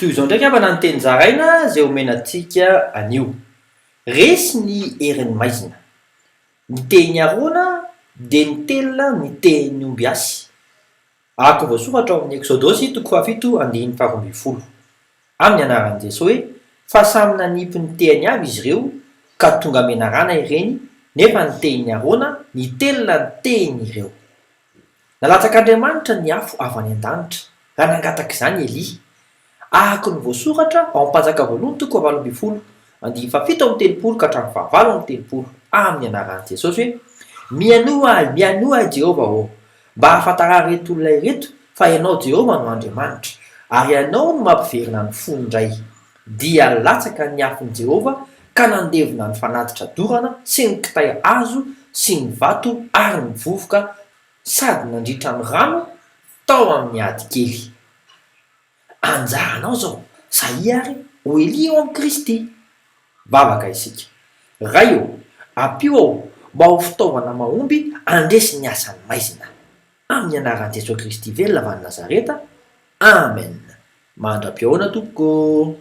Toy izao ndraiky havana ny teny zaraina izay omena antsika anio. Resy ny herin'ny maizina. Ny tehin'i Arona dia nitelina ny tehin'ny ombiasy. Araka ny voasoratra ao amin'ny Eksodosy toko fahafito andininy faharoa ambin'ny folo. Amin'ny anaran'i Jesoa hoe, fa samy nanipy ny tehiny avy izy ireo ka tonga menarana ireny, nefa ny tehin'i Arona nitelina ny tehin'ireo. Nalatsak'Andriamanitra ny afo avy any an-danitra, raha nangataka izany Elia. Araka ny voasoratra ao amin'ny Mpanjaka voalohany toko fahavalo ambin'ny folo, andininy fahafito amby telopolo ka hatramin'ny fahavalo amby telopolo, amin'ny anaran'i Jesosy hoe, Mihainoa ahy, mihainoa ahy Jehovah ô, mba hahafantaran'ireto olona ireto fa Ianao Jehovah no Andriamanitra, ary Ianao no mampiverina ny fony indray. Dia latsaka ny afon'i Jehovah ka nandevona ny fanatitra dorana sy ny kitay hazo sy ny vato ary ny vovoka sady nandritra ny rano tao amin'ny ady kely. Anjaranao izao, sahia ary ho Elia eo amin'i Kristy. Vavaka isika. Ray ô, ampio aho mba ho fitaovana mahomby handresy ny asan'ny maizina. Amin'ny anaran'i Jesoa Kristy velona avy any Nazareta, Amen. Mandra-pihaona tompoko ô.